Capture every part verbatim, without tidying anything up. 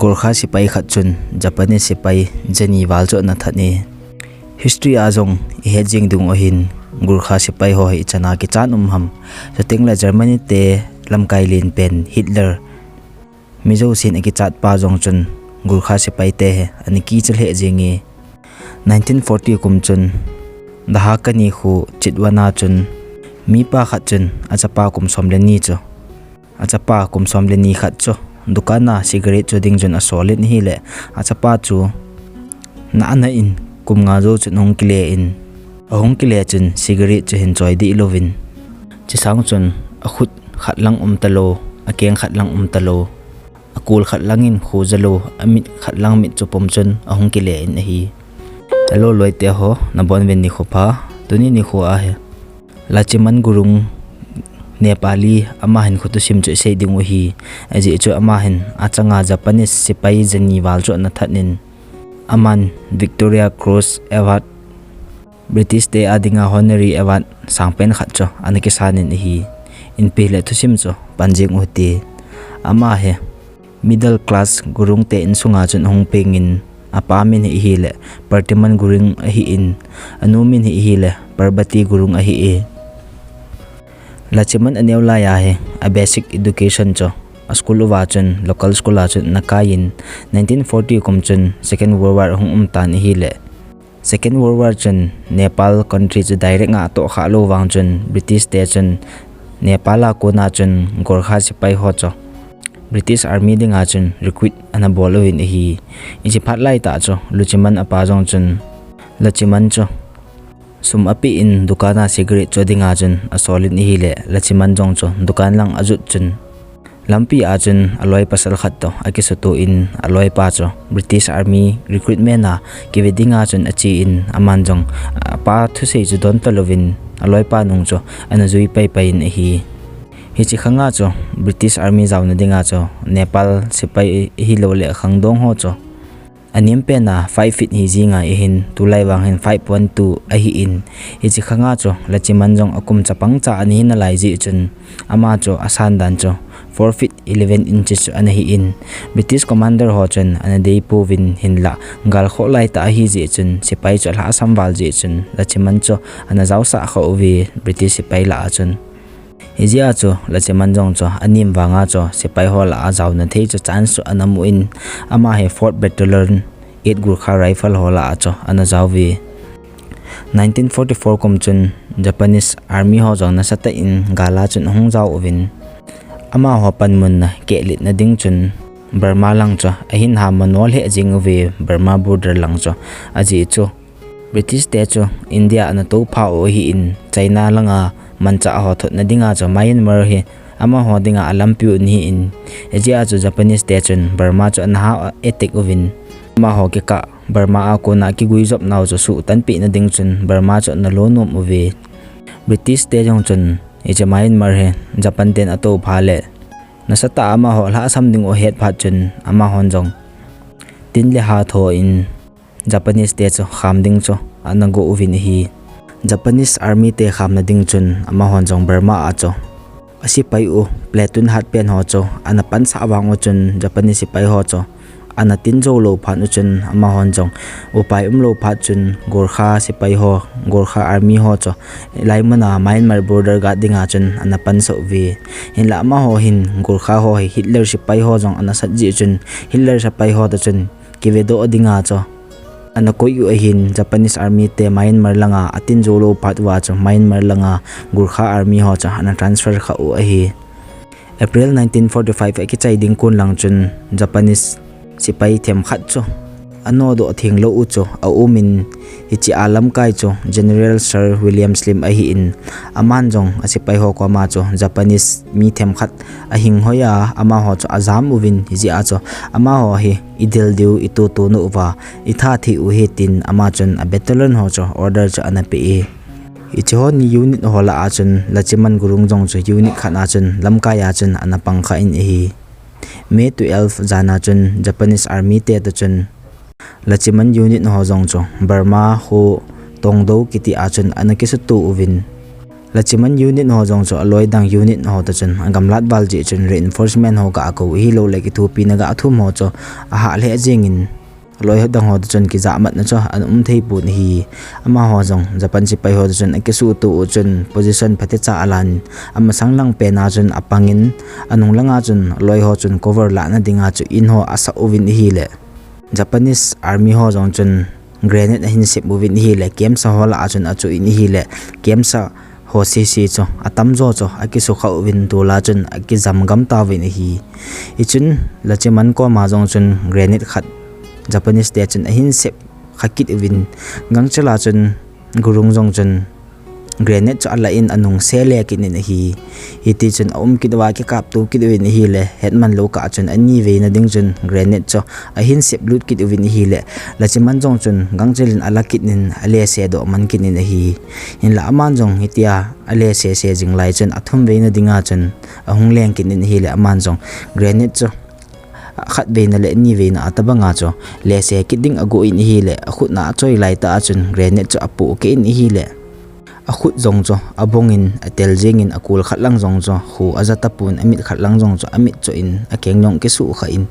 Gorkha sepai khat chun Japanese sepai jani val chu ana that e. History a jong ihet jing diu ahin, Gorkha sepai ho hi ichan a kichat um ham. Chuteng le Germany te lamkai len pen Hitler, mi jousen akichat pa jong chun Gorkha sepai te hi ana kicha lheh jing e. Nineteen forty kum chun Dahakani khu Chitwan a chun mipa khat chun achapa kum som le ni chu, achapa kum som le ni khat chu dukan a cigarette cho ding chun asol in ahile, achapa chu na ana in kum nga jou chun ahung kile in, ahung kile chun cigarette chu ahin choi dih louvin, chusang chun akhut khat lang um talou, akeng khat lang um talou, akol khat lang in kho ja lou, amit khat lang mit chu pom chun ahung kile in ahi. Hello loite ho, nabon uvin nikho pha. Tuni nikho a hi Lachiman Gurung, Nepali, ama hin khu thusim chu isei ding u ahi. Ajeh chu ama hin achanga Japanese sepai jani val chu ana that in, aman Victoria Cross Award, British te a dinga honorary award sangpen khat chu ana kisan in ahi. Inpi le thusim chu pan jing u hite. Ama hi middle class Gurung te insunga chun ahung peng in, apa min hi ahile Pertiman Gurung ahin, anu min hi ahile Parbati Gurung ahi e. Lachiman aneo lai a hi a basic education chu a school uva chun local school a chun ana kai in, nineteen forty kum chun Second World War ahung um tan ahile, Second World War chun Nepal country chu direct a atoh kha lou vang chun British te chun Nepal a kona chun Gorkha sepai ho chu British Army dinga chun recruit ana bol uvin ahi. Hiche phat lai tah chu Lachiman apa jong chun Lachiman chu sum ape in dukan a cigarette cho dinga chun asol in ahile, Lachiman jong chu dukan lang ajot chun lampi a chun aloi pasal khat toh akisuto in, aloipa chu British Army recruitment a kive dinga chun ache in, aman jong apa thusei chu don talouvin aloipa nung chu ana jui paipai in ahi. Hiche khanga chu British Army jaona dinga chu Nepal sepai hilou le khangdong ho chu anem pen a five feet hi jing ahin, tulai vang hin five point two ahi in, hiche khanga chu Lachiman jong akum chapang cha ana hi nalai jeh chun ama chu asan dan chu four feet eleven inches chu ana hi in, British commander ho chun ana dei pouvin, hinlah gal khoh lai tah ahi jeh chun sepai chu alhahsam val jeh chun Lachiman chu ana jaosah kha uve British sepai lah a chun. Hijeh a chu Lachiman jong chu anem vang a chu sepai ho lah a jaona thei chu chance chu ana mu in, ama hi fourth Battalion, eight Gorkha Rifle ho lah a chu ana jao uve. Nineteen forty-four kum chun Japanese Army ho jong nasatah in gal a chun ahung jao uvin, amaho panmun na kehlet na ding chun Burma lang chu ahin ham mano lheh jing uve, Burma border lang chu. Ajeh chu British te chu India ana toupha u ahi in, China langa manchah ho thotna dinga chu Myanmar hi amaho dinga alampiu ana hi in, hijeh a chu Japanese te chun Burma chu ana ha attack uvin, amaho kikah Burma a kona kiguijop nau chu suhtanpeh na ding chun Burma chu ana lonom uve. British te jong chun hiche Myanmar hi Japan ten atoupha le nasatah a amaho lhahsam ding u ahet phat chun amahon jong tin le ha tho in Japanese te chu kham ding chu ana go uvin ahi. Japanese Army te khamna ding chun amahon jong Burma a chu asepai u platoon hatpen ho chu ana pansah vang u chun Japanese sepai ho chu ana tin jou lou phat u chun amahon jong upai umlou phat chun Gorkha sepai ho, Gorkha Army ho chu hilai muna Myanmar border guard dinga chun ana pansah uve. Hinlah amaho hin Gorkha ho hi Hitler sepai ho jong ana sat jeh chun Hitler sepai ho toh chun kivedoh dinga chu ana koi u ahin, Japanese Army te Myanmar langa atin jou lou phat uva chu Myanmar langa Gorkha Army ho chu ana transfer kha u ahi. April nineteen forty-five akichai ding kon lang chun Japanese sepai themkhat chu anodoh theng lou u chu aumin, hiche a lamkai chu General Sir William Slim ahi in, aman jong asepai ho koma chu Japanese mi themkhat ahing hoi a amaho chu ajam uvin, hijeh a chu amaho hi idel diu, itoto nou uva itha thei u ahi tin ama chun a battalion ho chu order chu ana pe e. Hiche ho ni unit ho lah a chun Lachiman Gurung jong chu unit khat a chun lamkai a chun ana pang kha in ahi. May twelve jan a chun Japanese Army te toh chun Lachiman unit ho jong chu Burma khu Tongdo kiti a chun ana kisuto uvin, Lachiman unit ho jong chu aloi dang unit ho toh chun agamlat val jeh chun reinforcement ho ga akou hilou le kithopina ga athum ho chu ahah lheh jingin, aloi ho dang ho toh chun kijamat na chu ana um thei pon ahi. Amaho jong Japan sepai ho toh chun akisuhtoh u chun position phatecha alan, amasang lang pen a chun apangin, anung langa chun aloi ho chun cover lahna dinga chu in ho asah uvin ahile, Japanese army ho jong chun grenade ahin sep uvin ahile, kemsa ho lah a chun achuh in ahile, kemsa ho sese chu atamjo chu akisukha uvin tol a chun akijam gam tauvin ahi. Hichun Lachiman koma jong chun grenade khat Japanese te chun ahin sep kha kit uvin, gangchel a chun Gurung jong chun grenade chu alah in anung se le kit in ahi. Hiti chun aum kit uva kikapto kit uvin ahile, hetman lou kah chun ani veina ding chun grenade chu ahin sep lut kit uvin ahile, Lachiman jong chun gangchel in ala kit in ale se doh man kit in ahi. Hinla aman jong hitia ale sese jing lai chun athum veina dinga chun ahung leng kit in ahile, aman jong grenade chu khat veina le ni veina a tobanga chu le se kit ding ago in ahile, akhut na achoi lai tah a chun grenade chu apoh keh in ahile, akhut jong chu abong in atel jingin, akol khat lang jong chu khu aja tapon, amit khat lang jong chu amit choh in akeng jong kisukha in,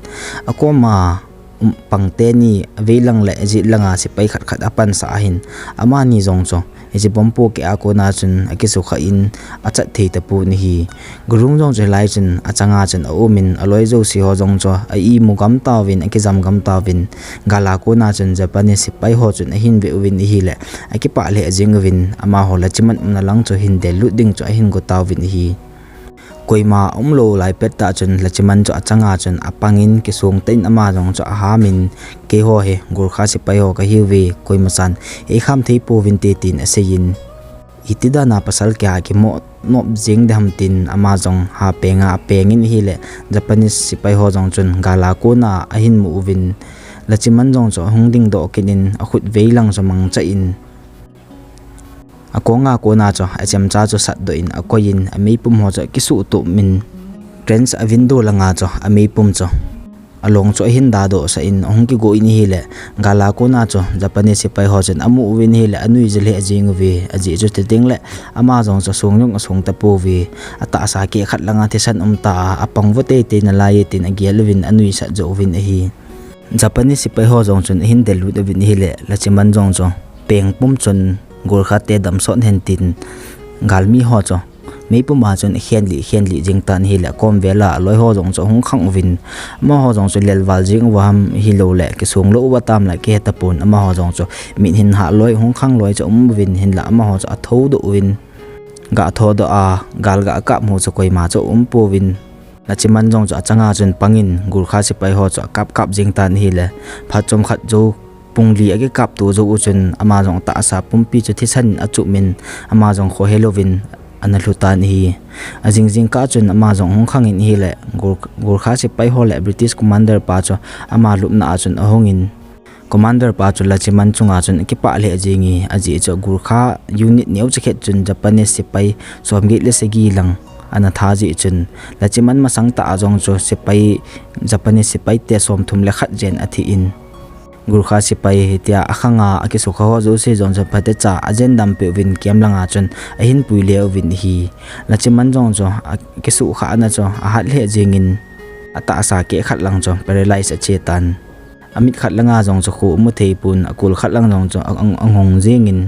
akoma um, pang teni avei lang le ajet langa sepai khat khat apansah ahin, amani jong chu hiche bomb pohkeh a kona chun akisukha in achat thei tapon ahi. Gurung jong chu hilai chun achanga chun aumin, aloi jouse ho jong chu a-imu gam tauvin, akijam gam tauvin, gal a kona chun Japanese sepai ho chun ahin ve uvin ahile, akipah lheh jing uvin, amaho Lachiman umna lang chu hin del lut ding chu ahin go tauvin ahi. Koima umlou lai pettah chun Lachiman chu achanga chun apangin, kisong tah in ama jong chu ahamin, keiho hi Gorkha sepai ho kahiuve, koimachan eikham thei pouvinte tin aseiyin, hiti dana pasal kia kimoh nop jing ding ham tin ama jong ha penga apengin ahile, Japanese sepai ho jong chun gal a kona ahin mu uvin, Lachiman jong chu ahung dingdoh kit in, akhut vei lang chu mangcha in, akonga kona chu achemcha chu satdoh in akoiyin, ameipum ho chu akisuhtup in, trench a window langa chu ameipum chu along chu ahin dadohsah in ahung kigo in ahile, gal a kona chu Japanese sepai ho chun amu uvin ahile, anuija lheh jing uve, ajeh chu titeng le ama jong chu song jong asong tapouve, atahsa keh khat langa thisan umta a, apang vo teitei nalai e tin agel uvin anuisat joh uvin ahi. Japanese sepai ho jong chun ahin del lut uvin ahile, Lachiman jong chu pengpum chun Gorkha te damsot hen tin, galmi ho chu meipum a chun akhenlih khenlih jing tan ahile, akom vel a aloi ho jong chu ahung khang uvin, amaho jong chu lelval jing uva ham hilou le kisong lou uva tam le kihe tapon, amaho jong chu mit hin hah loi, hung khang loi chu aum uvin, hinla amaho chu athoudoh uvin, ga thoudoh a, gal ga kap mu chu koima chu aum pouvin, Lachiman jong chu achanga chun pangin Gorkha sepai ho chu akap kap jing tan ahile, phat chomkhat jou pung li akikapto jou u chun ama jong tahsa pumpi chu thisan in achup in, ama jong khohelouvin ana lhu tan ahi. Ajing jingkah chun ama jong hung khangin ahile, Gor-, Gorkha sepai ho le British commander pa chu ama lupna a chun ahungin, commander pa chu Lachiman chunga chun akipah lheh jingin, ajeh chu Gorkha unit neocha khat chun Japanese sepai somget le sagi lang ana tha jeh chun, Lachiman masang tah a jong chu sepai, Japanese sepai te somthum le khat jen athi in, Gorkha sepai hitia akhanga akisukha ho jouse jong chu phatecha ajen dampi uvin camp langa chun ahin pui le uvin ahi. Lachiman jong chu akisukha na chu ahat lheh jingin, atahsa keh khat lang chu paralyze ache tan. Amit khat langa jong chu khu amu thei pon, akol khat lang jong chu a-, a-, angong jingin,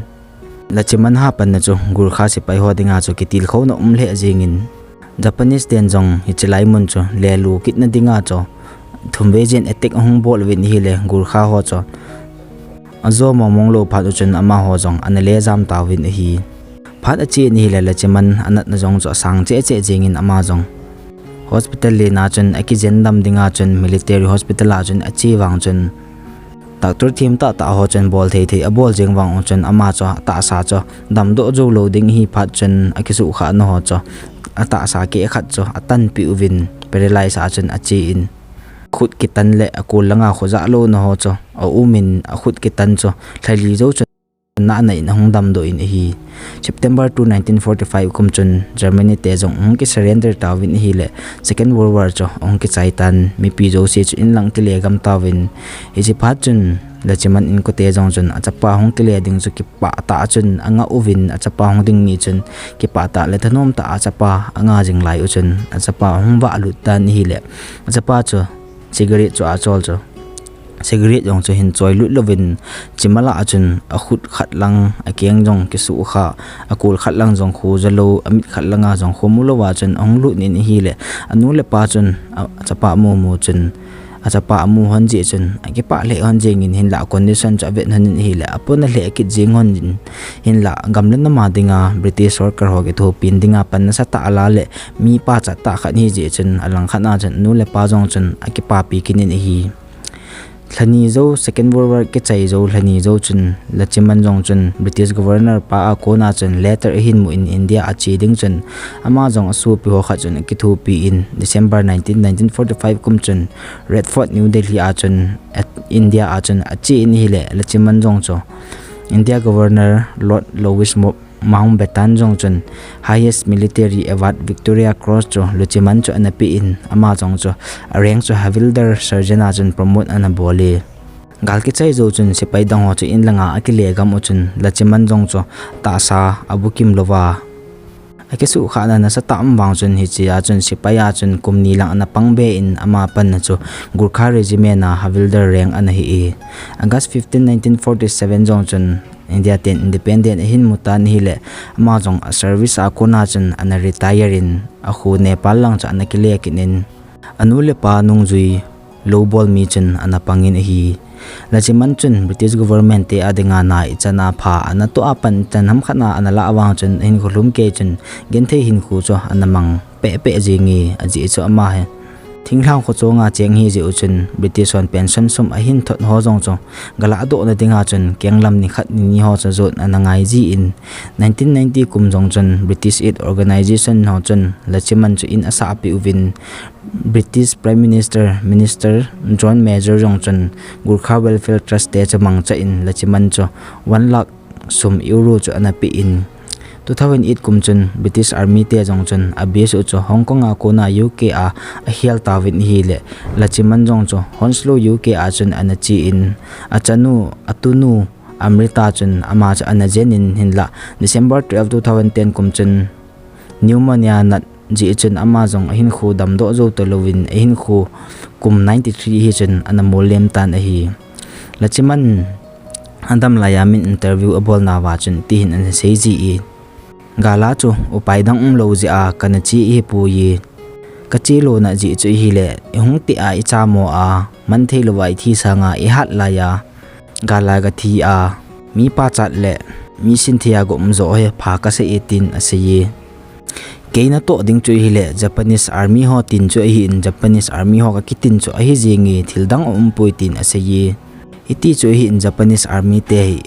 Lachiman hapan na chu Gorkha sepai ho dinga chu kitilkhouna um lheh jingin, Japanese ten jong hiche lai mun chu lelu kitna dinga chu thum vei jen attack ahung bol uvin ahile, Gorkha ho chu ajo mongmong lou phat u chun amaho jong ana le jam tauvin ahi. Phat achen ahile, Lachiman anatna jong chu asang cheh cheh jingin ama jong hospital len a chun akijen dam dinga chun military hospital a chun ache vang chun, doctor them tahtah ho chun bol thei thei abol jing vang u chun ama chu tahsa chu damdoh jou lou ding ahi phat chun akisukha na ho chu atahsa keh khat chu atanpi uvin paralyze a chun ache in, khut kitan le akol langa khoja louna ho chu aumin, akhut kitan chu lhali jou chun na na in ahung damdoh in ahi. September two, nineteen forty-five kum chun Germany te jong ahung ki surrender tauvin ahile, Second World War chu ahung kichai tan, mipi jouse chu inlang kile gam tauvin. Hiche phat chun Lachiman inkote jong chun achapa hung kile ding chu kipah tah chun anga uvin, achapa hung ding ni chun kipah tah le thanom tah a achapa anga jing lai u chun achapa hung vahlut tan ahile, achapa chu cigarette chu achol chu, cigarette jong chu hin choi lut louvin, chimala a chun akhut khat lang, akeng jong kisukha, akol khat lang jong khoja lou, amit khat langa jong khomu louva chun ahung lut in ahile, anu le apa chun achapa amu mu chun, achapa amu hon jeh chun akipah lheh hon jengin, hinlah condition chu avet hon in ahile, apona lheh kit jeng hon in, hinlah gam le nam a dinga British sorkar ho kithopin dinga pan nasatah ala le mi pachat tah khat ahi jeh chun, alangkhat a chun anu le apa jong chun akipapi kit in ahi. Lhani jou, Second World War kichai jou lhani jou chun Lachiman jong chun British Governor pa a kona chun letter ahin mu in India ache ding chun, ama jong asopi ho khat chun akithopi in December nineteen, nineteen forty-five kum chun Redford, New Delhi a chun India a chun ache in ahile, Lachiman jong chu India Governor Lord Louis Mountbatten jong chun highest military award Victoria Cross chu Lachiman chu ana pe in, ama jong chu arank chu Havildar Sergeant a chun promote ana bol e. Gal kichai jou chun sepai dang ho chu inlanga akile gam u chun Lachiman jong chu tahsa abukim louva akisukha na nasatah um vang chun hiche a chun sepai a chun kum ni lang ana pangbe in, ama panna chu Gorkha Regiment a Havildar rank ana hi e. August fifteen, nineteen forty-seven jong chun India ten independent ahin mu tan ahile, ama jong a service a kona chun ana retire in, akho Nepal lang chu ana kile kit in, anu le apa nungjui loubol mi chun ana pangin ahi. Lachiman chun British government te a dinga na ichan a pha ana toh a pan ichan hamkhat a ana lah vang chun ahinkho lhumkei chun genthei hinkho chu ana mang pehpeh jenge, ajeh chu ama hi thinglhang kho chunga cheng ahi jeh u chun British hon pension sum ahin thot ho jong chu galah dohna dinga chun kenglam nikhat nini ho chu jot ana ngai jin, nineteen ninety kum jong chun British Aid Organization ho chun Lachiman chu in asahpeh uvin, British Prime Minister, Minister John Major jong chun Gorkha Welfare Trust te chu mangcha in Lachiman chu one lakh sum euro chu ana pe in, two thousand eight kum chun British Army te jong chun a base u chu Hong Kong a kona U K a akhel tauvin ahile, Lachiman jong chu Hounslow U K a chun ana che in, achanu, atunu Amrita chun ama chu ana jen in, hinlah December twelve, two thousand ten kum chun pneumonia nat jeh chun ama jong ahinkho damdoh jou talouvin ahinkho kum ninety three hi chun ana mollem tan ahi. Lachiman adam laiya min interview abolnauva chun tihin ana sei ji e, gal a chu upai dang umlou jeh a kana che ahipoi, kache lona jeh chu ahile ihung teh a ichamo a manthei louva ithi sanga ihat laiya gal a kathi a mi pachat le mi sinthei a kaum joh hi pha kasei e tin asei e. Kei natoh ding chu ahile Japanese Army ho tin chu ahin, Japanese Army ho kakitin chu ahi jenge, thil dang aumpoi tin asei e. Hiti chu ahin Japanese Army te hi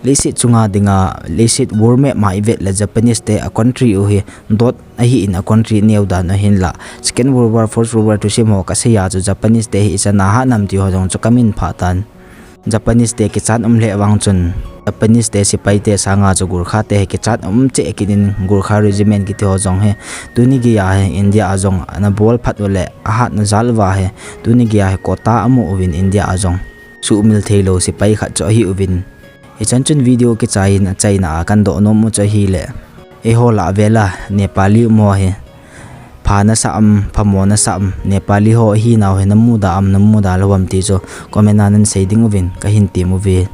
leiset chunga dinga, leiset world map ma ivet le Japanese te a country u hi dot ahin, a country neo dan u hinlah Second World War, First World War thusim ho kasei a chu Japanese te hi ichan a hat nam ti ho jong chu kamin phah tan. Japanese te kichat um lheh vang chun Japanese te sepai te sanga chu Gorkha te hi kichat um cheh kit in, Gorkha Regiment kiti ho jong hi tuni geiya hi India a jong ana bol phat u le ahatna jal uva hi tuni geiya hi quota amu uvin India a jong suhmil theilou sepai khat chu ahi uvin. Hichan chun video kichai in achaina a kahin doh nom u chu ahile, eiho lah vela Nepali um ho hi pha nasah am, phamo nasah am, Nepali ho ahinau hi namuda am, namuda lou am ti chu comment a nahin sei ding uvin kahin tem uve.